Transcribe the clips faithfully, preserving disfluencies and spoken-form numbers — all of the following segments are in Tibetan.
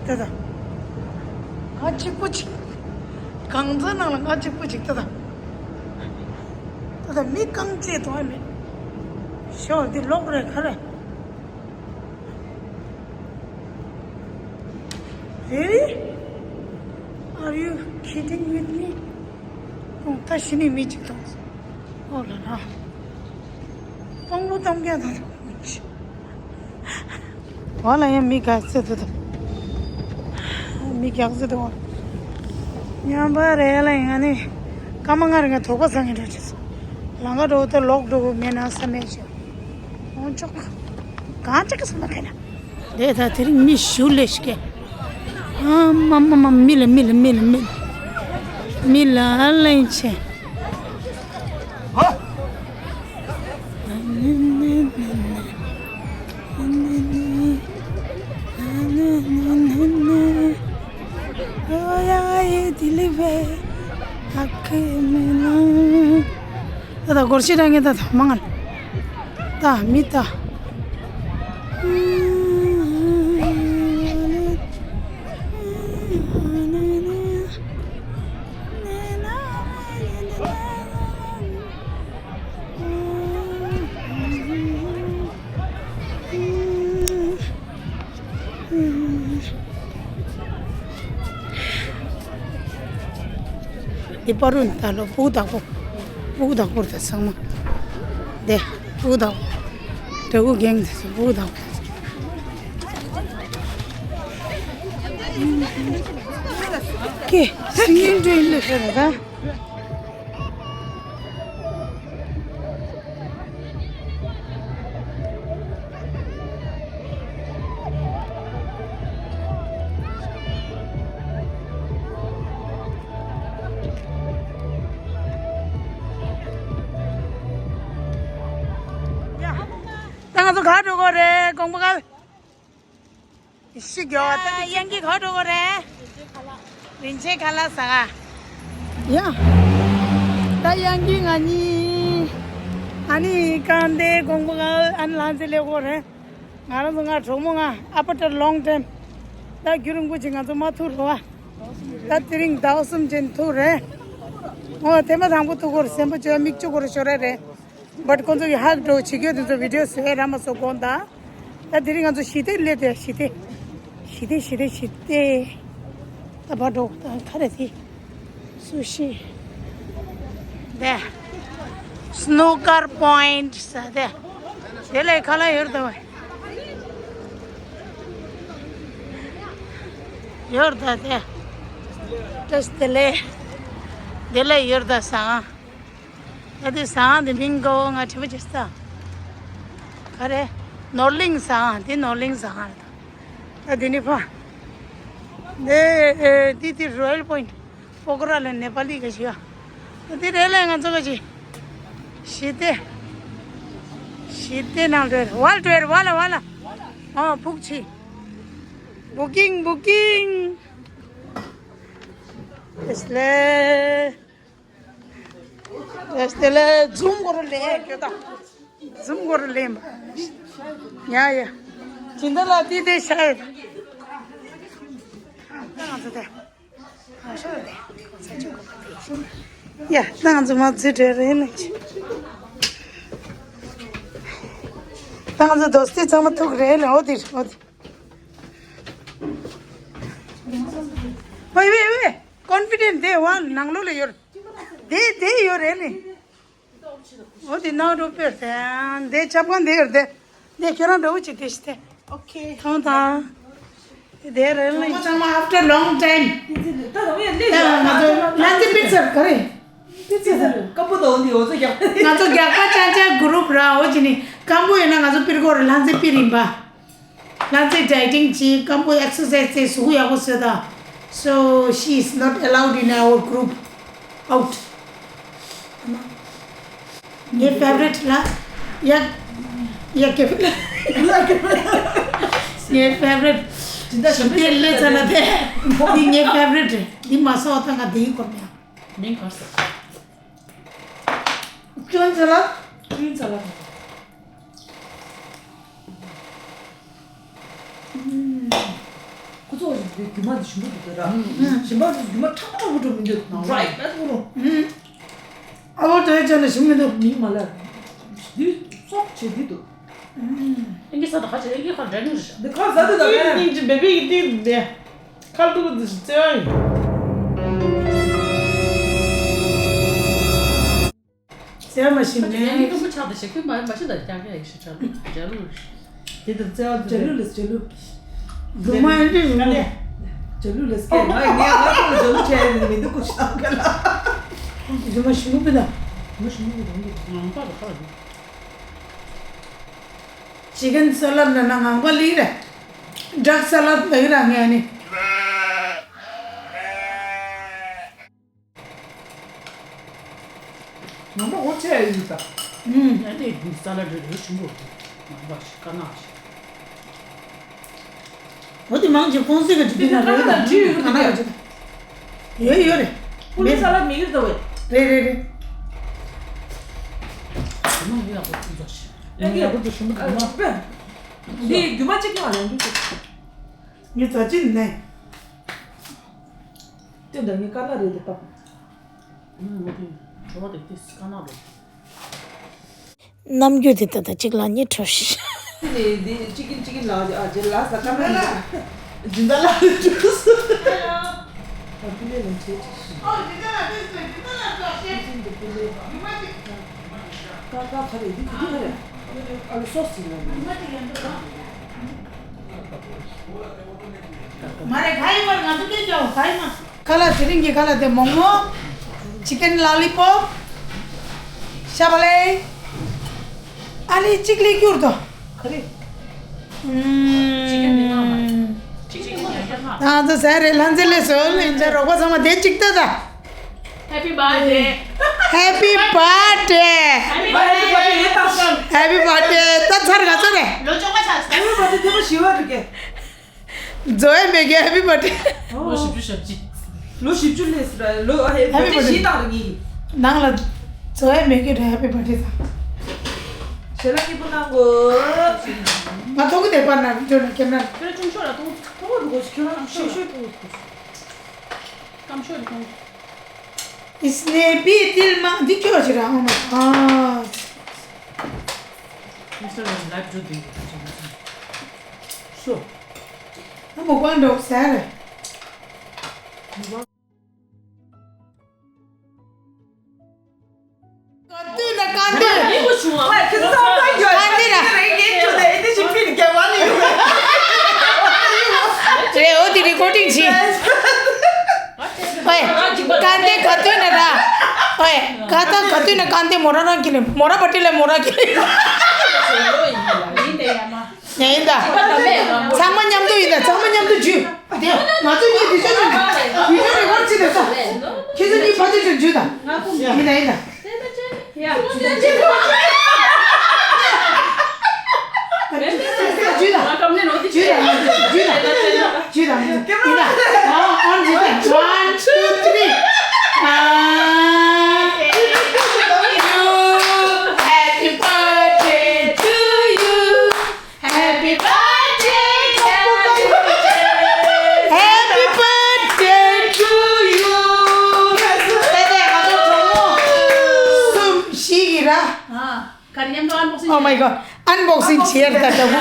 ད་ད། ང་གཅིག་པུ་ཅིག་གང་ཚ་ནང་ལ་ང་གཅིག་པུ་ཅིག་ད་ད། ད་ད་མི་རྐང་རྗེས་གཏོང་ཡ་མེད། ཤོག་འདི་ལོག་རེད་ག་རེ། Really? Are you kidding with me? ཨོ་ད་ཤི་ནི་མི་གཅིག་གཏོང་སོང་། ཨོ་ལ་ལ། སྤང་ལོ་གཏོང་རྒྱ་དང་། ཨོ་ལ་ཡང་མི་ག་ཚད་དུ་དང་། མི་ག་ཚད་དུ་ཨོ། ཉམས་པ་རེད་ལ་ཡང་ནི། སྐར་མ་ལྔ་རེ་ང་དོགས་པ་ཟ་ངེས་འགྲོ་ཆེ་སོང་། ལང་ཀ་འགྲོ་ད་ལོག་འགྲོ་གི་མེད་ན་བསམ་མེད་ཆེ། ཨོ་ཅོག་གང་ཅག་གི་སོང་ན་ཁེ་ན། དེ་ད་དེ་རིང་མི་ཞུ་ལས་ཤིག་གེ། ཨ་མ་མ་མ་མི་ལ་མི་ལ་མི་ལ་མི་ལ། མི་ལ་ལན་ཆེ། ཨོ་ཡ་ཡེ་དི་ལི་བེ་ཨ་ཁེ་མེ་ན། ད་ད་སྒོར་གཞས་བཏང་མཁན་ད་ད་མང་ང་། ད་མི་ད། འདི་པ་རུ་ནི་ད་ལོ་སྤུ་གུ་བདག་པོ། སྤུ་གུ་བདག་པོ་རེད་ད་ཚང་མ། འདི་སྤུ་གུ་བདག་པོ། འདྲ་སྐུ་རྒན་དེ་ཚོ་སྤུ་གུ་བདག་པོ། ཀེ་སིང་གིང་ཊྲེན་ལ་ཤར་ར་ད། ད་ང་ཚོ་ག་འགྲོ་དགོས་རེད་ཀོང་པོ་ག། ཤི་རྒྱག་པ་ད་དབྱངས་སྐྱིད་ག་འགྲོ་དགོས་རེད། རིན་ཆེན་ཁ་ལག་ཟ་ག། ཡ། ད་དབྱངས་སྐྱིད་ང་གཉིས། ཨ་ནི་གང་དེ་ཀོང་པོ་ག་ཨ་ནི་ལང་ཚེ་སླེབས་དགོས་རེད། ང་རང་ཚོ་ང་གྲོགས་མོ་ང་after long time། ད་རྒྱུན་རིང་པོ་ཅིག་ང་ཚོ་མ་ཐུག་རེད་བ། ད་དེ་རིང་ཟླ་བ་གསུམ་ཅན་ཐུག་རེད། འོ་དེ་མ་དང་པོ་ཐུག་གོ་རེད་སེམས་པ་བཅོས་མིག་བཅུ་གོ་རེད་ཤོར་ར་རེད། བཊ་ཁོང་ཚོ་གི་ཧག་འགྲོ་བྱེད་རྒྱུ་དེ་ཚོ་བི་ཌི་ཡོ་བཟོས་ར་མ་བཟོ་དགོངས་དག་ད་དེ་རིང་ང་ཚོ་ཞི་བདེ་སླེབས་དེ་ཞི་བདེ། ཞི་བདེ་ཞི་བདེ་ཞི་བདེ། ད་བཊ་འགྲོ་ད་ག་རེ་དེ། སུ་ཤི། དེ། སྣུ་ཀར་པོ་ཡིན་ཊི་ཟེར་དེ། དེ་ལས་ཁ་ལག་ཡོད་དོ། ཡོད་ད་དེ། ཏེས་དེ་ལས། དེ་ལས་ཡོད་ད་སང་། ད་དེ་སང་དེ་མིང་གོ་ང་དྲི་མ་བྱེད་ས། ག་རེ། ནོར་གླིང་སང་དེ་ནོར་གླིང་སང་། ད་དེ་ནི་ཕ། དེ་དེ་དེ་རོ་ཡལ་པོ་ཡིན་ཊི། སྤོག་ར་ལ་ནེ་པ་ལི་ག་ཞིག་ཨ། དེ་རེད་ལས་ང་ཚོ་ག་ཞིག་ཞི་བདེ། ཞི་བདེ་ནང་འགྲོ་ཡ་ཝལ་འགྲོ་ཡ་ཝལ་ལ་ཝལ་ལ། ཨོ་ཕུག་ཆི། བུ་ཀིང་བུ་ཀིང་། དེ་སླེ། དེ་སླེ་ཛུམ་གོ་རུ་ལེ་ཁྱོད་ད། ཛུམ་གོ་རུ་ལེ་མ། ཡ་ཡ། ཇི་འདྲ་ལ་དེ་དེ་ཤ་ཡ། ང་ཚོ་དེ། ཡ། ད་ང་ཚོ་མ་ཚུད་རེད་རེད་ལ། ད་ང་ཚོ་དོ་སྟེ་ཚང་མ་ཐུག་རེད་ལ་འོ་དེ་འོ་དེ། ཝེ་ཝེ་ཝེ། ཀོན་ཕི་ཌེན་ཊི་དེ་ཝ་ནང་ལོགས་ལ་ཡོད། དེ་དེ་ཡོད་རེད་ལ། འོ་དེ་ནང་རུ་དཔེར་དེ་ཆབ་ཁང་དེ་ཡོད་དེ། དེ་ཁྱོད་རང་འདྲ་བོ་ཅིག་དེ་ཤི་དེ། ཨོ་ཁེ། ཐོང་དང་། དེ་རེད་ལ་ཡིན་ཚང་མ་after long time། ད་ང་ཚོ་ལྷ་རྩེ་པི་ཛ་ག་རེ། པི་ཛ་སྐམ་པོ་དང་འདི་འོ་ཚོ་རྒྱག་ང་ཚོ་རྒྱག་པ་ཅང་ཅང་གུ་རུབ་ར་འོ་ཅི་ནི་སྐམ་པོ་ཡོད་ན་ང་ཚོ་པིར་གོ་ར་ལྷ་རྩེ་པིར་ཡིན་པ། ལྷ་རྩེ་ཌའི་ཊིང་བྱེད་སྐམ་པོ་ཨེག་སར་སའི་ཛི་བྱེད་གཟུགས་ཡག་པོ་བཟོས་དང་། So she is not allowed in our group. Out. ངའི་ཕེ་ཝ་རི་ཊི་ལ། ཡ། ཡ་ཀེ་ཕི་ལ། ངའི་ཕེ་ཝ་རི་ཊི། ཞི་བདེ་སླེབས་ཚར་ན་དེ། འདི་ངའི་ཕེ་ཝ་རི་ཊི། འདི་མ་སོགས་ད་ང་འདིའི་སྐོར་མེད། མིང་ག་རེ་ཟེར། ཅུན་ཙེ་ལ། ཅུན་ཙེ་ལ། ཨུམ། སྐུ་ ཚོ་ཞིག་འདི་རྒྱུ་མ་འདི་ཞིམ་པོ་འདུག་ད། ཞིམ་པ་འདི་རྒྱུ་མ་ཁྲག་ཁྲག་པོ་འགྲོ་མི་འདུག་ནང་རའི་ལ་ཏུ་རུ། ཨ་བོ་དོའི་ཆ་ནས་ཞིམ་མི་འདུག་མིག་མ་ལ། འདི་སོག་བྱེད་འདི་འདུག་ཨིན་གི་ས་ད་ཁ་ཆེ་ཨིན་གི་ཁ་འདྲ་ནི་རེད། འདི་ཁ་ཟ་འདི་ད་ཨིན་གི་ཅི་བེ་བེ་གི་ཏི་འདི་ཁ་ལ་ཏུ་རུ་འདི་ཞིག་བཙལ་བ་ཡིན། བཙལ་མ་ཤེས་ནས། ཡང་ཡིན་ཀུན་པོ་ཆགས་ཏེ་ཞིག་ཁོས་མ་མ་ཤེས་ད་རྒྱག་གི་ཡག་ཤི་ཆགས་ལུ་འཇའ་ལུ་རེད། དེ་ལྟར་བཙལ་བ་འཇའ་ལུ་ལས་འཇའ་ལུ། སྒྲོལ་མ་ཨེ་འདྲ་ཡོང་ནས། འཇའ་ལུ་ལས་སྐད་ང་ངས་ང་ཚོ་ལ་འཇའ་ལུ་བྱས་ཡོད་ནི་མི་འདུག་ཀུ་ཤི་ལ་ཀ་ལ། སྒྲོལ་མ་ཞིམ་པོ་པི་ད། མ་ཞིམ་པོ་པི་ད་འདུག་ངང་པ་རུ་ཁ་ལ་འདུག་ཅི་ཀན་ས་ལད་ན་ན་ངང་པ་ལི་རེད། ཌག་ས་ལད་ལི་ར་ངས་ནི། ངོ་མ་འོ་ཆེ་ཡིན་ད། ཨུམ། ཡ་ནི་ས་ལ་འདྲ་རེ་ཞིམ་པོ་འདུག་ངོ་མ་ཞིག་དཀར་ནག་ཞིག་འོ་དེ་མང་ཆེ་ཀོང་སེ་ག་ཅིག་དེ་ན་རེ་དང་ཁྲིད་ཡོད་ཀ་ན་ཡོད་ཀ་ཅིག་ཡོད་ཡོད་རེད། ཕུ་ལི་ས་ལ་མི་གིར་ད་བས། རེད་རེད་རེད། ངོ་མ་ཡག་པོ་ཅིག་འདུག་ཞིག་ལས་ཀ་ཡག་པོ་འདུག་ཞིམ་པོ་འདུག་ངོ་མ། འདི་རྒྱུ་མ་གཅིག་ཀྱང་ལེན་རྒྱུ་ཅིག་ངས་ཛ་ཅི་ནས། དེ་འདྲ་ངས་དཀར་ནག་རེད་དེ་ལྟ། ཨུམ། འོ་དེ་གྲོ་བ་དེ་དེ་དཀར་ནག་རེད། རྣམ་འགྱུར་དེ་ལྟ་ད་གཅིག་ལ་གཉིས་འཕྲོ་ཞིག་དེ་ནས་དེ་གཅིག་གིན་གཅིག་གིན་ལ་ཨ་ཅེ་ལ་ས་དཀར་ནག་རེད། སྦྱིན་བདག་ལ་ཅུ་སུ། ཨ་ཕི་ལེ་ལ་ཆེ་ཆེ་ཞིག་ཀ་ཀ་ཁ་རེ་དེ་དེ་ཁ་རེ། ཨ་ལ་སོ་སི་ལ། མ་རེད་ག་ཡི་བར་ང་ཚོ་སྐད་ཀྱང་ག་ཡི་མ། ཁ་ལག་དེ་རིང་གི་ཁ་ལག་དེ་མོག་མོག་ཅི་ཀན་ལ་ལི་པོབ། ཤ་བ་ལེ། ཨ་ལི་གཅིག་ལི་སྐྱུར་དོ། ག་རེ། ཨུམ། ང་ཚོ་ཟ་རེད་ལྷ་མཛེས་ལས་སོ་ལེན་ཅ་རོགས་པ་ཚང་མ་དེ་གཅིག་ལྟ་ད། Happy birthday. Happy birthday. Happy birthday. Happy birthday. ད་ཚར་ག་ཚར་རེད། ལོ་བཅོ་ལྔ་ཆགས། Happy birthday དེ་མ་ཞི་བ་རེད་གེ། ཛོ་ཨེ་མེ་གེ་Happy birthday. ལོ་བཞི་བཅུ་ཞེ་བརྒྱད། ལོ་བཞི་བཅུ་ལས་སི་ར་ལོ་ཨ་ཧེ་Happy birthday བཞི་བཏང་རེད་ངེས། ནང་ལ་ཛོ་ཨེ་མེ་གེ་རེད་Happy birthday དང་། ཞལ་ལག་སྐྱིད་པོ་གནང་གོ། ང་ཐོག་གི་དེ་པར་ན་འཇོ་ན་ཁྱེད་ན། ཁྱོད་ཆུང་ཤོས་ལ་ཐོག་ཐོག་འགྲོ་གོ་ཤི་ཁྱོད་རང་ཤོས་ཤོས་ཐོག་འགྲོ་གོ་ཤི། སྐམ་ཤོས་ལ་ཐོག་ཨིས་ནེ་པི་ཏིལ་མ་འདི་ཁྱོད་ཅི་ར་ཨོ་མ་ཨ། Instagram live འགྲོ་དུས་ཤོ། ཨ་མོ་ཀོན་འགྲོ་ཟེར། ག་དུས་ན་ག་དུས། ཨེ་གོ་ཆུང་བ། ཁྱེད་ཚོ་ཚང་མ་ཡོད། ག་དུས་ན། རེད་ངས་ཁྱོད་དེ་ཨེ་དེ་ཞིག་ཕིན་རྒྱལ་བ་ནི་ཡོད། རེད་འོ་དེ་རི་ཀོར་ཌིང་བྱེད། ཨོའི། ག་དེ་ག་དུས་ན་ར། ཨོའི། ག་ད་ག་དུས་ན་ག་དེ་མོ་ར་རང་གི་ནི་མོ་ར་པ་ཏི་ལ་མོ་ར་གི་ནི། ཡིན་དེ་ཡ་མ། ཡིན་ད། ཚང་མ་མཉམ་དུ་ཡིན་ད་ཚང་མ་མཉམ་དུ་འཇུས། དེ་ང་ཚོ་གཉིས་དེ་ཚོ་ཚོ་བི་ཌིའོ་རི་ཀོར་ཌི་བྱེད་དེ་ས། ཁྱེད་ཚོ་གཉིས་ཕ་ཚོ་ཚོ་འཇུས་ད། ཡིན་ད་ཡིན་ད། འཇུས་ད། འཇུས་ད། འཇུས་ད། འཇུས་ད། ཡིན་ད། ཨ་ཨ་འཇུས་ད། One, two, three. ཨ། Happy birthday to you. Happy birthday to you. Happy birthday to you. ཏེ་ཏེ་ང་ཚོ་གྲོགས་མོ་གསུམ་ཞིག་གིས་ར། ཨ། ག་རེ་མཉམ་དུ་ཨན་བོག་སིང་། Oh my god. Unboxing བྱེད་ཡར་ད་ལྟ་བུ།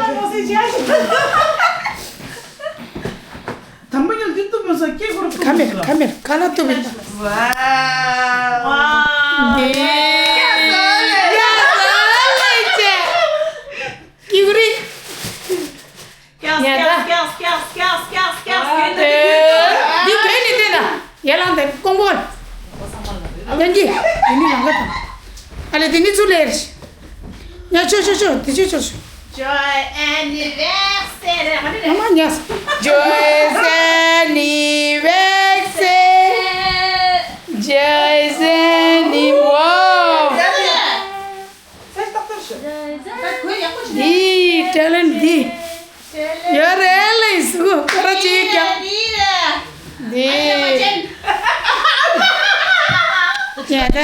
ཨན་བོག་སིང་བྱེད་ཡ་ཞིག་དམ་པ་ཉིད་འདི་གཏུབ་མ་ས་སྐྱེ་འཁོར་གཏུབ་ཁ་མེར་ཁ་མེར་ཁ་ན་གཏུབ་མེད། ཝའོ། ནེ། ཡ་ས་ལེ་ཅེ། ཀི་གུ་རི། ཉ་ད། འདི་དོན་ནི་བལྟས་ན་ཡར་ལངས་ཏེ་ཀོང་པོ། ཡང་གི་འདི་ནི་ལང་ཀ་དང་། ཨ་ལེ་འདི་ནི་ཚུར་ལེར། ཉ་ཆོ་ཆོ་ཆོ་འདི་ཆོ་ཆོ་ཆོ། Joy anniversary. ཨ་མ་ཉ། Joyous anniversary. Joyous anniversary. འདི་ཊེ་ལེན་འདི། ཡོད་རེད་ལེ་སུ་ཁོ་ར་ཅིག་ཀྱང་། འདི། ཡ་ད།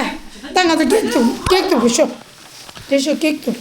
ད་ང་ཚོ་ཀེག་ཐུག་ཀེག་ཐུག་གི་ཤོག་དེ་ཤོག་ཀེག་ཐུག་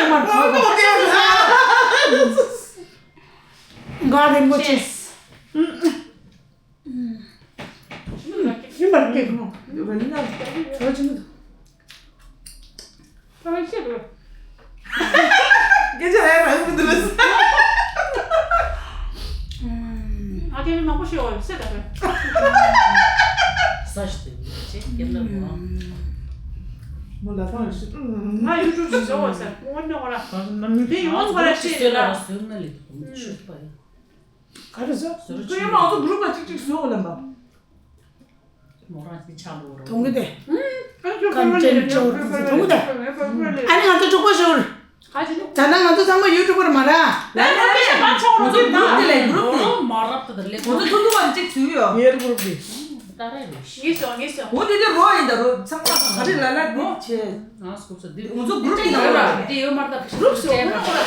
ཤོག་མར་གོ་གོ། འགག་རིན་པོ་ཆེ། ཤིང་པར་སྐྱེས་ཁོང་། ད་ལ་ཤེས་རོགས། སྐད་ཆ་ཧ་རང་མི་འདུག་ལ། ཨ་ཀེ་མང་པོ་ཤེས་བ་སེ་ད་པེ། ས་ཞིག་ཏུ་ཡོད་ཅེས་སྐྱེ་ན་མོ། མོ་ལ་ཐང་ཞིག་ང་ཡུ་ཊུབ་ཞིག་བཟོ་བ་ཟེར་མོ་ནི་ཧོ་ར། དེ་ཡོང་ཧོ་ར་ཤེས་ལ། ཟོས་ན་ལེ་ཤུག་པ་ཡ། ག་རེ་ཟོ། ཁོ་ཡོད་མ་ཨོ་ཚོ་གུ་རུབ་ལ་གཅིག་གཅིག་བཟོ་ལ་འབབ། མོ་རང་གི་ཆག་འགྲོ་རོགས། གཏོང་གི་དེ། ཀན་ཅན་ཅོར་གཏོང་གི་དེ། ཨ་ནི་ང་ཚོ་གྲོགས་པོ་ཞུ། ད་ནང་ང་ཚོ་ཚང་མ་ཡུ་ཊུབ་པར་མ་ར། ལ་ལ་ལ་ང་ཚོ་གུ་རུབ་དེ་ལ་གུ་རུབ་དེ། མ་རབ་ཏུ་ལེགས། ང་ཚོ་ཐུག་ཐུག་བ་གཅིག་ཚུད་ཡོད། ངའི་གུ་རུབ་དེ། ད་རེད་རེད། ངེས་སོ་ངེས་སོ། འོ་དེ་དེ་རོ་ཡིན་ད་རོ་ཚང་མ་ག་རེ་ལ་ལ་དེ་བྱས། ང་སྐུ་ཚོ་དེ་ང་ཚོ་གུ་རུབ་དེ་ཡོད་ར། དེ་ཡོད་མ་ར་ད་གུ་རུབ་སོ་ངོ་ན་ངོ་ར།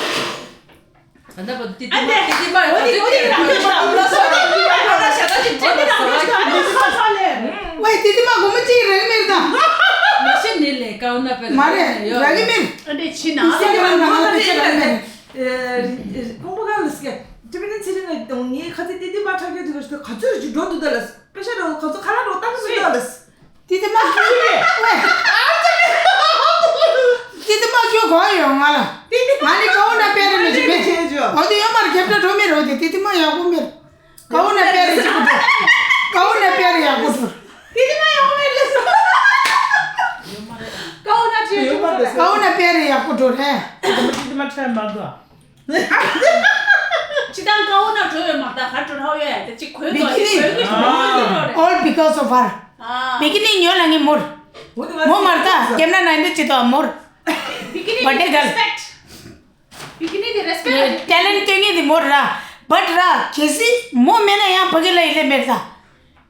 ད་ལྟ་བ་དེ་དེ་མ་དེ་དེ་མ་ཡོད་དེ་དེ་དེ་མ་ཡོད་དེ་དེ་མ་ཡོད་ད་ལྟ་ཞག་ད་ཅིག་བྱས་པ་ཟ་བ་ཅིག་མི་ཟ་ས་ལེ། ཝེ་དེ་དེ་མ་གོ་མ་ཅིག་རེག་མེར་ད། མ་ཤེས་ནི་ལེ་ཀའོ་ན་པེ་མ་རེད་ཡོད་རེག་མེར། ཨ་འདྲེ་ཕྱི་ན་ཨིན་སི་ཊ་གྷ་རམ་ནང་ལ་པེ་ཤ་རེག་མེར། ཁོང་པོ་ག་ལ་སྐད་ཏི་བི་ནི་ཚེ་རིང་ལ་དང་ངའི་ཁ་ཚེ་དེ་དེ་མ་ཁྲག་གི་དུས་ག་ཚོད་ཅིག་འགྲོ་འདུག་ད་ལ་པེ་ཤ་རོ་ག་ཚོད་ཁ་ལག་རོ་བཏང་གི་འདུག་ད་ལ། ཏི་ཏི་མ། ཏི་ཏི་མ་ཁྱོད་གོ་ཡོང་ང་ལ། ང་ནི་ཀའོ་ན་པེ་རི་མི་ཅི་མེད། འོ་དེ་ཡོད་མར་ཁྱབ་ཏུ་འགྲོ་མི་རོ་དེ་ཏི་ཏི་མ་ཡག་པོ་མེད། ཀའོ་ན་པེ་རི་ཅི་པོ་འགྲོ། ཀའོ་ན་པེ་རི་ཡག་པོ་འགྲོ། ཏི་ཏི་མ་ཡག་པོ་མེད་ལ། ཀའོ་ན་ཅི་ཡོད་པ་དེ། ཀའོ་ན་པེ་རི་ཡག་པོ་འགྲོ་རེད། ཏི་ཏི་མ་ཁྲལ་མ་འདུག་ཅི་དང་ཀའོ་ན་འགྲོ་ཡོད་མ་ད་ག་འགྲོ་ཧོ་ཡོད་དེ་ཅི་གོས་དོ་ཅི་གོས་གི་འགྲོ་རེད། All because of her. ཨ། བི་ཀི་ནི་ཉོ་ལ་ངི་མོར། མོ་མར་ད་རྒྱབ་ན་ན་འདི་ཅི་དོ་མོར། བི་ཀི་ནི་བར་ཌེ་གལ། རེ་སི་པེག་ཊི། བི་ཀི་ནི་དེ་རེ་སི་པེག་ཊི། ཊེ་ལེན་ཊི་སྟོན་ངེས་དེ་མོར་ར། བཊ་ར་གལ་སྲིད་མོ་མེད་ན་ཡང་ཕ་གི་ལ་ཡི་ལེ་མེར་ད།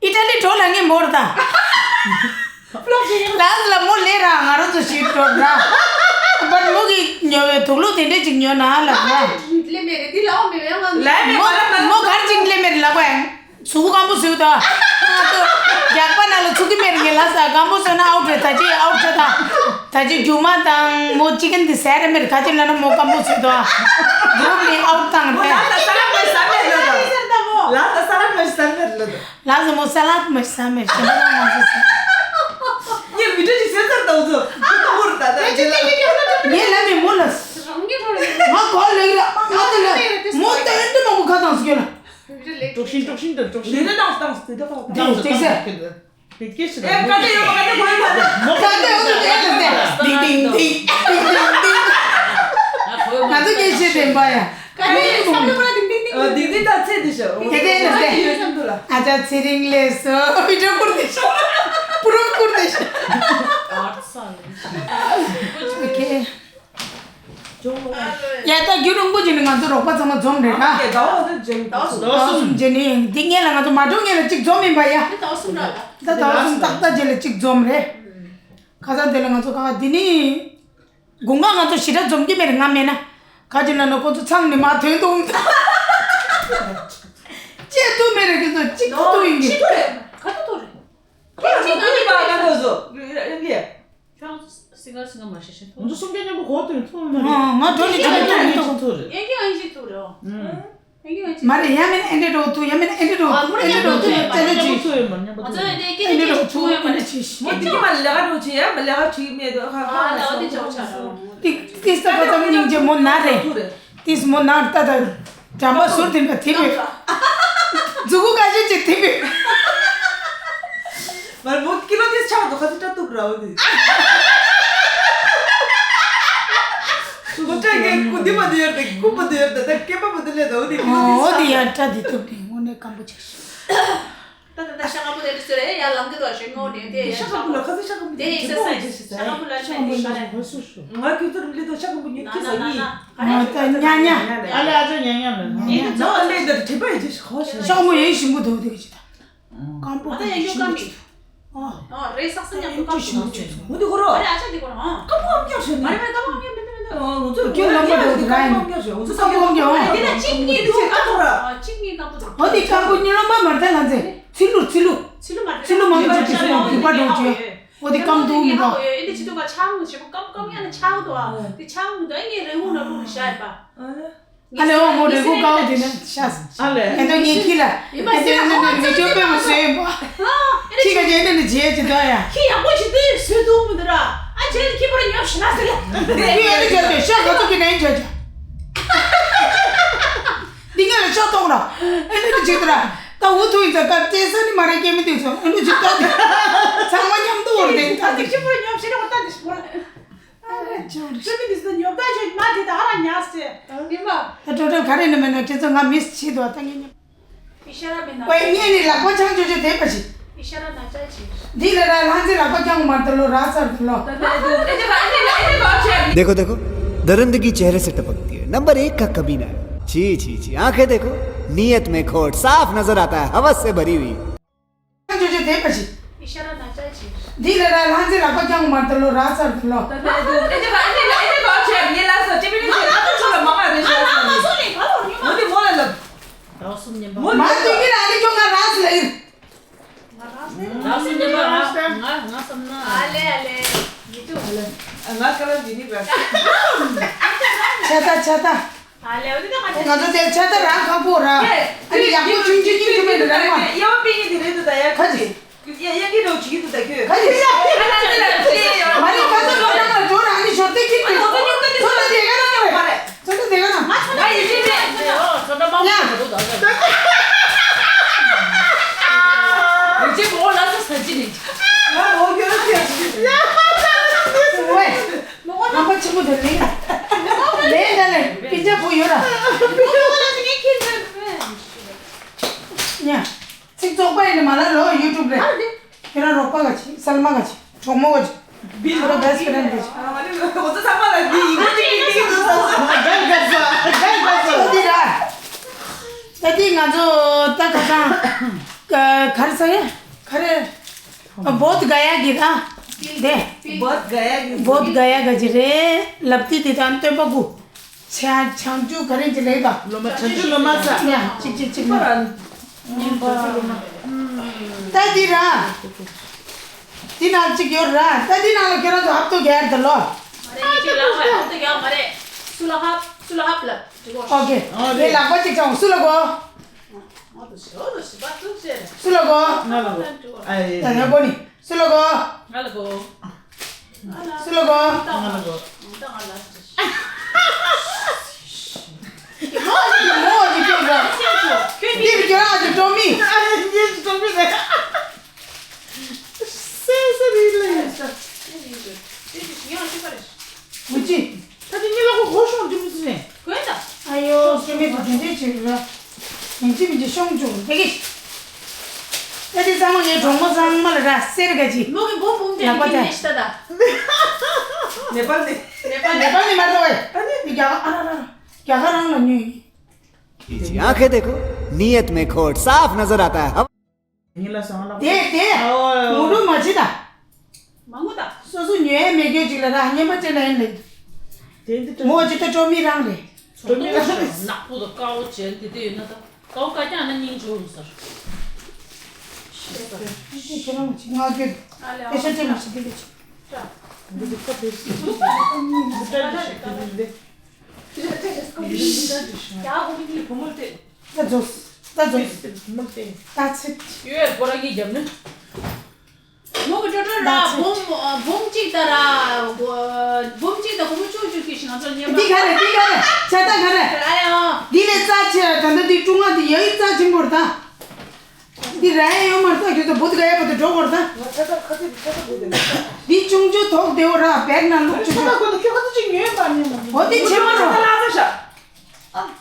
ཨི་ཊ་ལི་འགྲོ་ལ་ངས་མོར་ད། ལགས་ལ་མོ་ལས་ར་ང་རང་ཚོ་ཞིག་འགྲོ་ར། བཊ་མོ་གི་ཉོ་བའི་དུག་ལོག་དེ་འདྲས་ཅིག་ཉོ་ན་ལ་ར། ལས་མེད་རེད་དེ་ལའོ་མེད་བས་ང་། ལས་མེད་མོ་པ་ལ་མོ་གར་ཅིག་ལས་མེད་ལ་གོ་ཡང་། ཚུགས་སྐམ་པོ་བཟོས་ད། ང་ཚོ་རྒྱག་པ་ན་ལ་ཚུགས་ཀྱི་མེད་ངས་ལ་ས་སྐམ་པོ་བཟོས་ན་ཨའུ་ཊ་རེད་ད་ཅི་ཨའུ་ཊ་རེད་ད། ད་ཅི་རྒྱུ་མ་དང་མོ་ཅི་ཀན་དེ་ཟས་རེད་མེད་ག་ཅི་ལ་ན་མོ་སྐམ་པོ་བཟོས་ད། གུ་རུབ་ནི་ཨའུ་ཊ་བཏང་རེད། ལ་ས་ལ་མ་ཟ་མེད་ལ་ད། ལ་ས་ལ་མ་ཟ་མེད་ལ་ད། ལ་ས་མོ་ས་ལད་མ་ཟ་མེད་ཞེ་ན་མ་ཟ་ཟ། ངས་མི་འདྲ་ཅིག་ཟེར་ཚར་ད་འུ་ཚོ་ད་ཧུར་ད་ད་ཅི་ལ། ངས་ལ་མེད་མོ་ལ། ང་གོ་ལེགས་ལ་ང་གོ་ལེགས་མོ་ད་ཨེ་འདྲ་མང་པོ་ཁ་དང་ཟིག་ལ། དཀྲུག་ཤིང་དཀྲུག་ཤིང་དང་དཀྲུག་ཤིང་། རེ་རེ་དང་དང་དེ་དག་དང་དེ་དེ་ཟེར། དེ་སྐད་ཤི་ཨེ་ཀ་ཏེ་ཡོད་པ་ཀ་ཏེ་གོ་ཡོད་པ་ཏེ། ཀ་ཏེ་ཡོད་པ་ཏེ་ཏེ་ཏེ། ཏིང་ཏིང་ཏིང་། ཏིང་ཏིང་ཏིང་། ང་ཚོ་སྐད་ཤི་དེ་འབའ་ཡ། ཀ་ཏེ་ཡོད་པ་ཏིང་ཏིང་ཏིང་། ཨ་ཏིང་ཏིང་ད་ཚེ་དེ་ཤོ། དེ་ཏེ་ཏེ་ཏེ། ཨ་ཅག་ཚེ་རིང་ལས་སོ་བི་ཌིའོ་ཁུར་དེ་ཤོ། པུ་རུབ་ཁུར་དེ་ཤོ། ཨོ་ཁེ། ཡ་ད་རྒྱུན་རིང་པོ་ཅིག་ནས་ང་ཚོ་རོགས་པ་ཚང་མ་འཛོམས་རེད་ར། ཟླ་བ་གསུམ་ཟླ་བ་གསུམ་རྗེས་ནས་འདི་སྔོན་ལ་ང་ཚོ་མ་འགྲོ་སྔོན་ལ་གཅིག་འཛོམས་ཡིན་པ་ཡ། ད་ཟླ་བ་གསུམ་ར་ད། ད་ཟླ་བ་གསུམ་ཏག་ཏག་རྗེས་ལ་གཅིག་འཛོམས་རེད། ཁ་སང་དེ་ལ་ང་ཚོ་ཁ་ཁ་འདི་ནི། དགུན་ཁ་ང་ཚོ་ཞེ་དྲག་འཛོམས་ཀྱི་མེད་རེད་ང་མེད་ན། ག་ཅི་ལ་ན་ཁོ་ཚོ་ཚང་ནས་མ་ཐོན་འདུག་ཅེས་ཐུག་མེད་རེད་ཁྱོད་ཚོ་གཅིག་ཐུག་ཐུག་ཡིན་གྱི། ཁ་ཐུག་ཐུག་རེད། ཁྱོད་ཚོ་ཐུག་ཡིན་པ་ག་ཚོད་བཟོ་ཡོང་གི། ཁྱོད་སིང་གར་སིང་གར་མ་ཤེས་ཤེས་ཐུག་ང་ཚོ་སུམ་བརྒྱ་མཉམ་པོ་གོ་ཐུག་ཐུག་མ་རེད། ང་འགྲོ་ནས་ཅི་ཐུག་ཐུག་ཐུག་རེད། ཨེ་ཀྱི་ཨེ་ཅི་ཐུག་རེད། ཨེ་ཀྱི་ཨེ་ཅི། མ་རེད་ཡང་མིན་ཨེ་འདྲ་འགྲོ་ཐུག་ཡང་མིན་ཨེ་འདྲ་འགྲོ་ཐུག་ཨེ་འདྲ་འགྲོ་ཐུག་ཅི་ལ་ཅི། ང་ཚོ་ཨེ་འདྲ་ཀྱི་ཨེ་འདྲ་འགྲོ་ཐུག་ཨེ་འདྲ་ཅི་ཤི། མོ་དེ་གི་མ་ལས་ཀ་འགྲོ་ཅི་ཡང་མ་ལས་ཀ་བྱེད་མེད་དོ་ཁ་ཁ་ལ་སོ་ཏི་ཏི་ས་ཁ་ཙམ་སྙིང་རྗེ་མོ་ན་རེད། ཏིས་མོ་ནང་ལྟ་ད། འགྲམ་པ་ཟུར་དེ་འདྲ་དེ་བས། མཛུ་གུ་ཁ་ཤས་ཅིག་དེ་བས། མར་མོ་ཀི་ལོ་དེ་ཆགས་འདུག་ཁ་ཚི་སྐྲ་གཏུབ་ར་འོ་དེ། མོ་སྐྲ་གི་ཀུ་དི་མ་དེ་ཡོད་དེ་ཀུ་པ་དེ་ཡོད་དེ་ད་སྐེད་པ་མ་དེ་ལས་ད་འོ་དེ་ཀི་ལོ་དེ་ཆགས། འོ་དེ་ཡར་སྐྲ་དེ་གཏུབ་དེ་དངོས་གནས་སྐམ་པོ་ཆགས་ཤག་ད་ད་ད་ཤ་སྐམ་པོ་དེ་འདྲ་ཟེར་ཡ་ལམ་གི་དོ་ཞེ་ངོ་དེ་དེ་ཡ་ཤ་སྐམ་པོ་ལ་ཁ་ཚི་ཤ་སྐམ་པོ་དེ་ཡིན་ས་ས་ཡིན་ཤ་སྐམ་པོ་ལ་ཤ་ཡིན་ཤ་ཡིན། ང་ཁྱོད་ཚོ་རིམ་ལི་དོ་ཤ་སྐམ་པོ་ཉོ་ཁྱོད་ཚོ་ཡིན། ང་ད་ཉ་ཉ་ཨ་ལེ་ཨ་ཅོ་ཉ་ཉ་ལ་ནོ་ནོ་ལེ་ད་དྲི་བ་ཡི་ཅི་ཤོག་ཤ་སྐམ་པོ་ཡིན་ཞིམ་པོ་དོ་དེ་གི་ཅི་ད། སྐམ་པོ་ང་ད་ཡང་ཡོད་ཀ་མི། ཨ། ཨ་རེ་སག་སག་མཉམ་དུ་སྐམ་པོ་ཞིམ་པོ་ཅིག་སོང་། འོ་དེ་ཁོ་ར། ཨ་རེ་ཨ་ཅག་དེ་ཁོ་ར་ཨ། སྐམ་པོ་ཨམ་རྒྱག་ཞོན་ནི། ཨ་རེ་མ་སྐམ་པོ་ཨམ་རྒྱག་མི་འདུག་མི་འདུག་ཨ་ང་ཚོ་སྐྱོན་ལམ་པ་འདྲ་བོ་དེ་ར་ཡིན། སྐམ་པོ་ཨམ་རྒྱག་ཞོན། ང་ཚོ་སྐམ་པོ་ཨམ་རྒྱག་ཨ་དེ་ལ་གཅིག་གཉིས་འདུག་སྐམ་པོ་ར། ཨ་གཅིག་གཉིས་སྐམ་པོ་འདུག་འོ་དེ་སྐམ་པོ་གཉིས་ལོན་པ་མ་རེད་ད་ང་ཚོས་ཚིལ་ལུ་ཚིལ་ལུ། ཚིལ་ལུ་མ་རེད། ཚིལ་ལུ་མང་ཆེ་ཆེ་ཆེ་ཆེ་རྒྱུག་པ་འགྲོ་བྱོས། འོ་དེ་སྐམ་འདུག་མི་འདུག་ཨ་ཡོད་ཨེ་འདི་ཅི་འདུག་ག་ཆག་མི་བྱེད་པོ་སྐམ་སྐམ་ཡང་ན་ཆག་འདུག་ཨ། དེ་ཆག་མི་འདུག་ཨ་ངས་རེ་བོ་ན་ལུག་ནི་ཤ་ཡིན་པ། ཨ་ལེ་འོ་མོ་རེ་གུ་ཀའོ་དེ་ནས་ཤ་ཨ་ལེ། ཨེ་ད་ངས་ཁྱི་ལ་ཨེ་དེ་ནས་ནས་མི་ཅོ་པེ་མོ་ཟོས་ཡིན་པ། ཁྱི་ག་ཅེ་ནས་ནས་བྱེད་ཅི་ད་ཡ། ཁྱི་ཡག་པོ་ཞིག་ཏུ་ཟོས་འདུག་མི་འདུག་ར། ཨ་ཅེ་ཁྱི་པར་ཉོབ་ཤི་ན་ཟེར་ལ། ཁྱི་ཡ་ནི་ཅོ་ཅོ་ཤ་ག་ཚོད་ཀྱི་ནས་ཅོ་ཅོ། འདི་ངས་ལ་ཤ་གཏོང་ར། ཨེ་ནི་ཅིག་ཏུ་ར། ད་འུ་ཐུག་ཡིན་ཙང་ཀར་ཏེ་ས་ནི་མ་རེད་སྐྱེ་མི་འདུག་ཚོ་ཨེ་ནི་ཅིག་ད་དེ། ཚང་མ་མཉམ་དུ་འོར་དེ་ད་དེ། ཁྱི་པར་ཉོབ་ཤི་ན་འོ་ད་དེ་ཤི་པར། ཅོ་མི་དེ་ཚོ་ཉོབ་ད་ཅོ་མ་དེ་ད་ཧ་ར་ཉག་སེ། ཡིན་པ། ད་ཀྲོ་ཀྲོ་ག་རེ་ནི་མེད་ན་ཁྱེད་ཚོ་ང་མིས་བྱེད་དོ་ད་ངས་ཉོབ། ཨི་ཤ་ར་མེད་ན། ཝེ་ངས་ནི་ལག་པ་འཆང་ཅོ་ཅོ་དེ་པ་ཞིག་ཨི་ཤ་ར་ན་ཅ་ཅི། འདི་ལ་ར་ལྷང་ཚེ་ལག་པ་འཆང་མ་ད་ལོ་ར་ཚར་ད་ལོ། देखो देखो, दरिंदगी चेहरे से टपकती है। नंबर एक का कमीना है। छी छी छी, आंखें देखो, नीयत में खोट साफ नजर आता है, हवस से भरी हुई। ཅོ་ཅོ་དེ་པ་ཞིག་ཨི་ཤ་ར་ན་ཅ་ཅི། འདི་ལ་ར་ལྷང་ཚེ་ལག་པ་འཆང་མ་ད་ལོ་ར་ཚར་ད་ལོ། देखो देखो, ངས་ལ་སོ་ཅི་མི་ནི་ང་ཚོ་ལ་མ་མ་རེ་ཤ་ང་ཚོ་ལ་མ་མ་རེ་ཤ་ང་ཚོ་ལ་མ་མ་རེ་ཤ། མོ་དེ་མོ་ལ་ལབ། རང་སུམ་ཉན་པ། མོ་མ་ལ་དེ་གི་ལ་ནི་ཅོ་ང་ར་སུ་ལ་ཡིན། ང་རང་སུམ་ཉན་པ་ང་ང་ང་བསམ་ན། ཨ་ལེ་ཨ་ལེ། མི་ཐུབ། ང་ཀ་ལ་མི་ནི་བ། ཆ་ད་ཆ་ད། ཨ་ལེ་འོ་དེ་ད་ང་ང་ཚོ་དེར་ཆ་ད་རང་ཁག་པོ་ར། ཨ་ནི་ཡག་པོ་ཆུང་ཆུང་ཆུང་ཆུང་མེད་ར་མ། ཡ་བ་པི་ནི་དེ་རེད་འདུག་ད་ཡ་ཁ་ཅི། ཡ་ཡ་གི་རོ་ཅི་གི་འདུག་ད་ཁྱོད། ཁ་ཅི། མ་ནི་ཁ་ཚ་ཁ་ཚ་ཁ་འགྲོ་ར་ཨ་ནི་ཞོར་དེ་ཁྱི་ཁྱི། ཚོ་ད་དེ་ག་རང་རེད། ཚོ་ད་དེ་ག་རང་། ང་ཚོ་ད་ཡི་ཅི་རེད། ཚོ་ད་མ་མ་ཡ། ཡི་ཅི་མོ་ལ་ས་ས་ཅི་ནི། ང་མོ་གི་ར་ཅི། ཡ། ཝེ། ཧམ་པ་ཆེན་པོ་དེ་ལེན། ལེན་ད་ལེ། པིན་ཅ་བུ་ཡོད་ར། ཉ། ཚིག་བཙོག་པ་ཡིན་ནི་མ་ལ་ལོ་ཡུ་ཊུབ་རེད། ཁྱོད་རང་རོགས་པ་ག་ཅི་སལ་མ་ག་ཅི་གྲོགས་མོ་ག་ཅི་ཁྱོད་རང་བེ་སི་ཕི་རེན་ག་ཅི། ཨ་ནི་ཁོ་ཚོ་ཚང་མ་ལ་འདི་ཡིན་ག་ཅི་ཡིན་ག་ཅི་འདུག་ས་ས། རྒྱལ་དགའ་ས་རྒྱལ་དགའ་ས། འདི་ར། ད་འདི་ང་ཚོ་ད་ག་ཚང་ག་ག་རེ་ས་ཡ་ག་རེ། བོད་ག་ཡ་གི་ད་དེ། བོད་ག་ཡ་གི་བོད་ག་ཡ་ག་ཅི་རེད་ལབ་དུས་དེ་དང་སྟོན་པ་གུ། བྱང་བྱང་ཆུབ་ག་རེ་ཅི་ལེགས་པ། སློབ་མ་བྱང་ཆུབ་སློབ་མ་ས། ཡ་གཅིག་གཅིག་གཅིག་ཁོ་ར། ཉན་པ། ད་འདི་ར། འདི་ནང་གཅིག་ཡོད་ར། ད་འདི་ནང་ལ་ཁྱེད་རང་ཚོ་ཧབ་ཏོ་རྒྱལ་དུ་ལོ། མ་རེད་ངས་ཅིག་ལབ་པ་ཧབ་ཏོ་རྒྱལ་མ་རེད། སུ་ལ་ཧབ་སུ་ལ་ཧབ་ལབ་འགྲིག་གོ། ཨོ་ཁེ། ངས་ལག་པ་གཅིག་བྱང་སུ་ལ་གོ། སུ་ལ་གོ། ང་ལ་གོ། ཨ་ཡེ། ད་ཡ་གོ་ནི། སུ་ལ་གོ། ང་ལ་གོ། སུ་ལ་གོ། ང་ལ་གོ། ད་ང་ལ་གོ། མོ་ཡི་ཁྱོད་ར། ཁྱོད་འདི་རུ་ཁྱོད་རང་གི་གྲོགས་མི། ཨ་ཡེ་གྲོགས་མི་རེད། སེ་སེ་རི་ལེ། ཝུ་ཅི། ད་དེ་ཉི་ལ་གོ་གོ་ཤོང་འདི་མི་ཚེ་ནས། གོན་ད། ཨ་ཡོ་ཤོ་མེད་དུ་དེ་འདྲས་བྱེད་ར། ཡིན་གཅིག་མིན་གཅིག་ཤོང་བཅུག་དེ་གི། ད་དེ་ཚང་མ་ངའི་གྲོགས་མོ་ཚང་མ་ལ་ར་སེར་ག་ཅི། མོ་གི་བུ་བུམ་ཅན་ལག་པ་གི་ནས་ཤི་ད་ད། ནེ་པལ་ནས། ནེ་པལ་ནས། ནེ་པལ་ནས་མ་གཏོགས་ཨེ། ཨ་ནི། འདི་རྒྱ་གར་ཨ་ར་ར་ར། རྒྱ་གར་རང་ལ་ཉོས་ཡིན། आंखें देखो, नीयत में खोट साफ नजर आता है। ཉིན་ལ་སང་ལ། དེ་དེ། ཨོ། ངོ་སྤྲོད་མ་བྱེད་ད། མ་ངུ་ད། སོ་སོ་ཉོ་ཡ་མེད་རྒྱུ་ཅིག་ལ་ར་རྔན་པ་སྤྲད་ན་ཡིན་ལེ། དེ་འདི་ངོ་ཅི་ད་སྤྲོ་མི་རང་རེད། སྤྲོ་མི་རང་རེད། ནག་པོ་དང་དཀར་པོ་བྱས་འདི་དེ་ཡོད་ན་ད། དཀར་པོ་དཀར་རྐྱང་ན་སྙིང་རྗེ་མོ་ཟེར། ཤེས་ཟེར། ཁྱེད་རང་མ་ཅིག་ང་རྒྱུད། ཨ་ལེ་ཨ། དེ་ཤ་ཅི་མ་ཤི་དེ་གི་ཅི། འདི་འདི་ཁ་དེ་ཤི། འདི་འདི་ཁ་དེ་ཤི། ཡ་ཧོ་མི་ཕོ་མོ་དེ། ད་ཛོས། ད་ཛོས། ད་ཚིག་ཡོད་སྐོར་ར་གི་རྒྱབ་ནི། མོ་གི་ཅོ་ཅོ་ར་ད་ཚིག་བུམ་བུམ་གཅིག་ད་ར་བུམ་གཅིག་ད་སྒོར་མོ་བཅུ་བཅུ་ཁྱེར་ཞིག་ང་ཚོར་ཉེ་འདི་ག་རེ་འདི་ག་རེ་ཆ་ད་ག་རེ། ཨ་ཡ། འདི་ལས་རྩ་ཆེ་ད་ད་འདི་ཀྲུང་ང་འདི་ཡ་ཡི་རྩ་ཆེན་པོར་ད། འདི་ར་ཡ་ཡོད་མ་རེད་ད། ཁྱོད་ཚོ་བུ་དགའ་ཡ་བུ་དུ་འགྲོ་དགོས་རེད་ད། ང་ཚ་ཚ་ཁ་ཚ་ཁ་ཚ་བུ་དེ་ལ་ད། འདི་ཆུང་ཆུང་དོག་བདེ་བོ་ར་བེག་ནང་བླུགས་ཆུང་ཆུང་། ཁྱོད་ཚོ་ཁྱོད་ཚོ་ཅིག་ཉོས་པ་ནི་མ། འོ་འདི་ཆེ་མ་རོ། ལ་ཚ་ཤ། ཨ།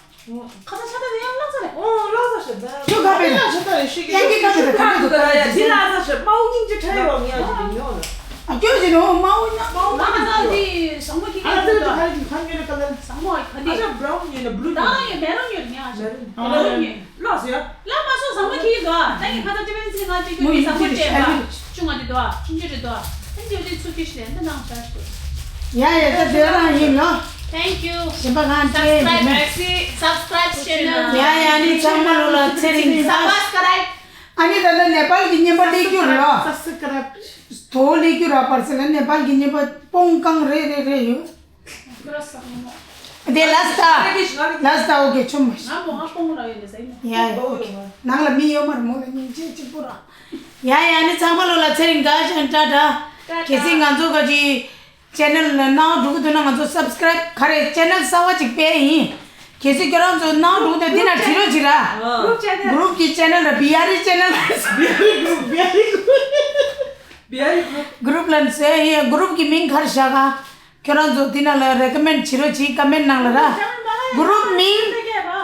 ཁ་ཚ་ཤ་ད་ཡང་ལ་ཚ་རེད། ཨོ་ལ་ཚ་ཤ་ད། ཁྱོད་ག་པེ་ན། ཤ་ད་རེད་ཤི་ཡ་གི་ག་པེ་ད་ག་པེ་ད། ཡ་འདི་ལ་ཚ་ཤ་མ་འོ་སྙིང་རྗེ་ཁྲ་ཡོང་ཡ་ཞིག་ཉོ་ལ། ཨ་ཁྱོད་ཀྱི་ནོ་མ་འོ་ན། མ་འོ་ང་ང་ཚ་འདི་བཟང་མོ་ཁྱི་ཨ་ཚ་ད་ག་རེ་ག་ཉོ་རེད་ག་ལ། བཟང་མོ་ག་འདི། ཨ་ཤ་བྷ་རའུན་ཉོས་ན་བྷུ་ལུ་ད་ཉོས། ཡ་མེ་རོ་ཉོས་ཉ་ཤ་མེ་རོ་ཉོས། ལོག་ཟེར་ཡ། ལ་མ་སོང་བཟང་མོ་ཁྱི་དོ། ད་ཡི་ཁ་ཚ་ཅི་མིན་ཚི་ང་ཅིག་ཏུ་མི་བཟང་མོ་སྤྲད་པ་ཅུང་ང་དེ་དོ་ཆུང་ཆུང་རེད་དོ། ད་ཅི་འོ་དེ་ཚུ་ཁྱི་ཤི་ལེན་ད་ནང་ཤ་ཤོ། ཡ་ཡ་ད་དེ་རང་ཡིན་ནོ། Thank you། གཞན་པ་གང་བྱེད་ཡིན་ན། Subscribe། Subscribe channel། ཡ་ཡ་ནི་ཚང་མ་ལོ་ལ་ཚེ་རིང་། Subscribe། ཨ་ནི་ད་ལྟ་ནེ་པཱལ་གྱི་བརྙན་པར་སླེབས་རྒྱུ་རེད་ལོ། Subscribe། དོ་སླེབས་རྒྱུ་ར་པར་སེ་ལ་ནེ་པཱལ་གྱི་བརྙན་པར་སྤུངས་གང་རེ་རེ་རེ་ཡོད། དེ་ལ་སྟ། ལ་སྟ་འོ་གེ་ཆུམ་མ་ཤི། ཡ་ཡ་འོ་གེ། ནང་ལ་མི་ཡོད་མ་རེད་མོ་ལ་སྙིང་རྗེ་གཅིག་པུ་ར། ཡ་ཡ་ནི་ཚང་མ་ལོ་ལ་ཚེ་རིང་དགའ་ཞིང་ཏྲ་ཏྲ། གལ་སྲིད་ང་ཚོ་ག་ཅི་ཆེ་ནལ་ལ་ནང་འགྲོ་གི་འདུག་ན་ང་ཚོ་སབ་སི་ཀ་རེབ་ག་རེ་ཆེ་ནལ་གསར་བ་ཅིག་སྤེལ་ཡིན། གལ་སྲིད་ཁྱོད་རང་ཚོ་ནང་འགྲོ་གི་འདུག་འདི་ན་བྲིས་རོགས་བྱེད་ར། གུ་རུབ་ཆེ་ནལ། གུ་རུབ་ཀྱི་ཆེ་ནལ་ར་བི་ཨར་ཨི་ཆེ་ནལ། བི་ཨར་ཨི་གུ་རུབ། བི་ཨར་ཨི་གུ་རུབ། གུ་རུབ་ལ་ཟེར་ཡིན། གུ་རུབ་ཀྱི་མིང་ག་རེ་བཞག་ག་ཁྱོད་རང་ཚོ་འདི་ན་ལ་རེ་ཀོ་མེན་ཌི་བྱེད་རོགས་གྱིས། ཀོ་མེན་ཌི་ནང་ལ་ར། གུ་རུབ་མིང་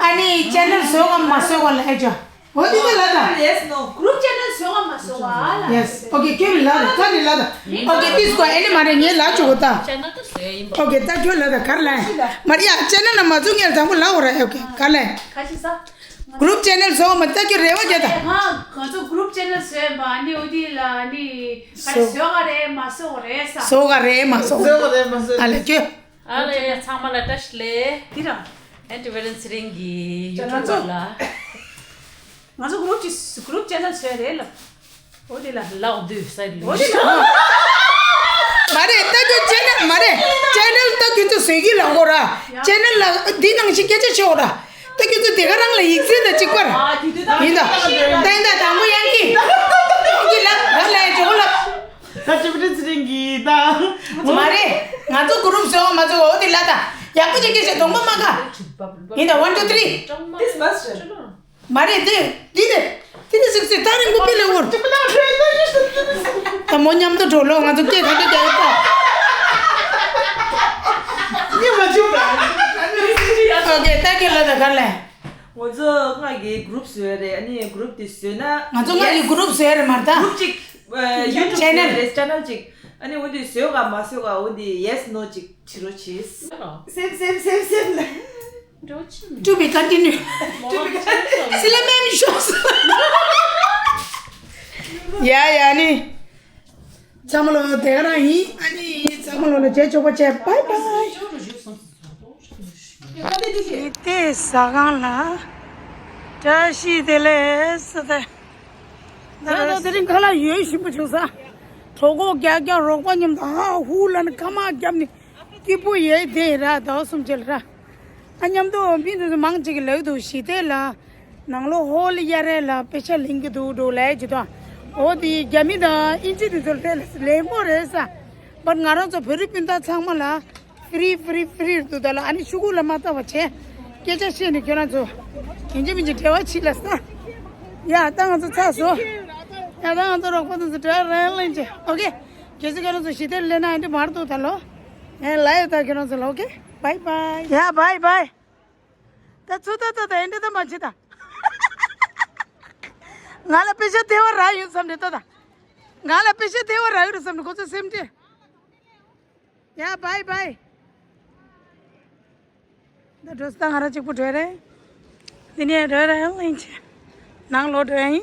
ཨ་ནི་ཆེ་ནལ་བཟོ་གམ་མ་བཟོ་ག་ལ་ཨེ་ཅོ། འོ་འདི་ག་ལ་ད། Yes no། གུ་རུབ་ཆེ་ནལ་བཟོ་གམ་མ་བཟོ་ག་ལ། Yes། ཨོ་ཀེ་ཁྱོད་ལ་ད་ཁ་ནི་ལ་ད། ཨོ་ཀེ་ཏིས་ཀོ་ཨེ་ནི་མ་རེད་ངས་ལ་ཆོག་གོ་ད། ཆེ་ནལ་དུ་བཟོ་ཡིན་པ། ཨོ་ཀེ་ད་ཁྱོད་ལ་ད་གར་ལ་ཡིན། མ་རེད་ཡ་ཆེ་ནལ་ན་མ་བཟོ་ངས་དང་པོ་ལ་འོ་ར། ཨོ་ཀེ་ག་ལ་ཡིན། ཁ་ཤི་ས། གུ་རུབ་ཆེ་ནལ་བཟོ་གམ་ད་ཁྱོད་རེ་བ་རྒྱག་ད། ཧ་ང་ཚོ་གུ་རུབ་ཆེ་ནལ་བཟོས་པ་ནི་འོ་དེ་ལ་ནི་ག་རེ་བཟོ་བཟོ་ག་རེད་མ་བཟོ་ག་རེད་ས། བཟོ་ག་རེད་མ་བཟོ། བཟོ་ག་རེད་མ་བཟོ། ཨ་ལས་ཁྱོད། ཨ་ལས་ཡ་ཚང་མ་ལ་བཀྲ་ཤིས་བདེ་ལེགས། དེ་རང་། ཨན་ཊི་བྷ་ཡོ་ལེན་སི་རིང་གི་ཡུ་ཊུབ་ལ། ང་ཚོ་གུ་རུབ་ཀྱི་གུ་རུབ་ཆེ་ནལ་བཟོས་རེད་ལ། འོ་དེ་ལ། ལག་བདུད་སའི་ལུས། འོ་དེ་ལ། མ་རེད་ད་ཁྱོད་ཆེ་ནལ་མ་རེད། ཆེ་ནལ་ད་ཁྱོད་ཚོ་བཟོས་ཀྱི་ལ་འོ་ར། ཆེ་ནལ་ལ་འདི་ནང་བཞིན་སྐད་ཆ་བཤད་འོ་ར། ད་ཁྱོད་ཚོ་དེ་ག་རང་ལ་ཡིག་ཚད་ད་གཅིག་པར། ཡིན་ད། ད་ཡིན་ད་དང་པོ་ཡང་གི། ཡང་གི་ལ་ར་ལ་ཡ་ཇོ་ལ། ད་ཅི་བི་ཏི་ཚེ་རིང་གི་ད། མ་རེད། ང་ཚོ་གུ་རུབ་བཟོས་མ་བཟོས་འོ་དེ་ལ་ད། ཡག་པོ་ཅིག་སྐད་ཆ་གདོང་པ་མ་ག་ཡིན་ད། One two three། This must མ་རེད་དེ། འདི་དེ། འདི་དེ་ཟིག་ཟིག་ད་རིང་པོ་པི་ལེ་འོར། ད་མོ་མཉམ་དུ་འགྲོ་ལོ། ང་ཚོ་སྐད་ག་འདྲ་རྒྱག་ཡོད་ད། ཉི་མ་བཅུ་པ། ཨོ་ཀེ་ད་ཁྱོད་ལ་ད་ག་ལ། ང་ཚོ་ལྔ་གི་གུ་རུབ་བཟོས་རེད། ཨ་ནི་གུ་རུབ་དེ་བཟོས་ན། ང་ཚོ་ལྔ་གི་གུ་རུབ་བཟོས་རེད་མ་རེད་ད། གུ་རུབ་ཅིག་ཡུ་ཊུབ་ཆེ་ནལ་བཟོས་རེད། ཆེ་ནལ་ཅིག་ཨ་ནི་འོ་དེ་བཟོས་ག་མ་བཟོས་ག་འོ་དེ་ཡེ་སི་ནོ་ཅིག་བྱེད་རོགས་བྱེད། སེམས་སེམས་སེམས་སེམས་ལ། To be continued. C'est la même chose. ཡ་ཡ་ནི། ཚང་མ་ལོ་དེ་ག་རང་ཡིན། ཨ་ནི་ཚང་མ་ལོ་ལ་བྱེད་ཆོག་པ་བྱེད། Bye bye. ཡི་དེ་ཟ་ཁང་ལ་བཀྲ་ཤིས་བདེ་ལེགས་ཟེར་ཏེ། ད་ད་དེ་རིང་ཁ་ལག་ཡོད་ཞིམ་པོ་བྱུང་ས། གྲོད་ཁོག་རྒྱག་རྒྱག་རོགས་པ་མཉམ་དུ་ཧ་ཧུ་ལ་ནི་ཁ་མ་བརྒྱབ་ནི་སྐྱིད་པོ་ཡོད་དེ་ར། ཟླ་བ་གསུམ་རྗེས་ལ་ར། ཨ་མཉམ་དུ་མི་འདི་ཚོ་མང་ཅིག་གིས་ལབ་འདུག་ཞི་བདེ་ལ་ནང་ལོགས་ཧོལ་གཡར་རེ་ལ་དཔེ་ཆ་ལེན་གྱི་འདུག་འགྲོ་ལས་ཀྱི་དང་། འོ་དེ་རྒྱ་མི་དང་ཨིན་ཇི་འདི་ཚོར་དཔེ་ལེན་པོ་རེད་ས། བར་ང་རང་ཚོ་བོད་རིགས་སྤུན་ཟླ་ཚང་མ་ལ་ཧྥི་རི་ཧྥི་རི་ཧྥི་རི་འདུག་ད་ལ། ཨ་ནི་ཤུ་གུ་ལ་མ་ལྟ་བ་བྱས། སྐད་ཆ་བཤད་ནས་ཁྱོད་རང་ཚོ་ཡིན་གཅིག་མིན་གཅིག་འབྲེལ་བ་བྱེད་ལ་ས། ཡ་ད་ང་ཚོ་ཚར་སོང་། ཡ་ད་ང་ཚོ་རོགས་པ་དེ་ཚོ་འབྲེལ་བ་རང་ལེན་བྱས། ཨོ་ཀེ། གལ་སྲིད་ཁྱོད་རང་ཚོ་ཞི་བདེ་ལེན་ན་ཨ་འདི་མར་འདུག་ད་ལོ། ཡ་ལ་ཡོད་ད་ཁྱོད་རང་ཚོ་ལ། ཨོ་ཀེ། བའི་བའི། ཡ་བའི་བའི། ད་ཚུར་ད་ད་ད་ཨེ་འདྲ་ད་མ་བྱེད་ད། ང་ལ་དཔེ་ཆ་དེ་བ་རག་ཡོད་བསམ་ནས་ད་ད། ང་ལ་དཔེ་ཆ་དེ་བ་རག་ཡོད་བསམ་ནས་ཁོ་ཚོ་སེམས་ཁྲལ། ཡ་བའི་བའི། ད་འགྲོ་ས་ད་ང་རང་གཅིག་པུ་འགྲོ་རེད། འདི་ནས་འགྲོ་རེད་ལེན་ཆེ། ནང་ལོགས་འགྲོ་ཡིན།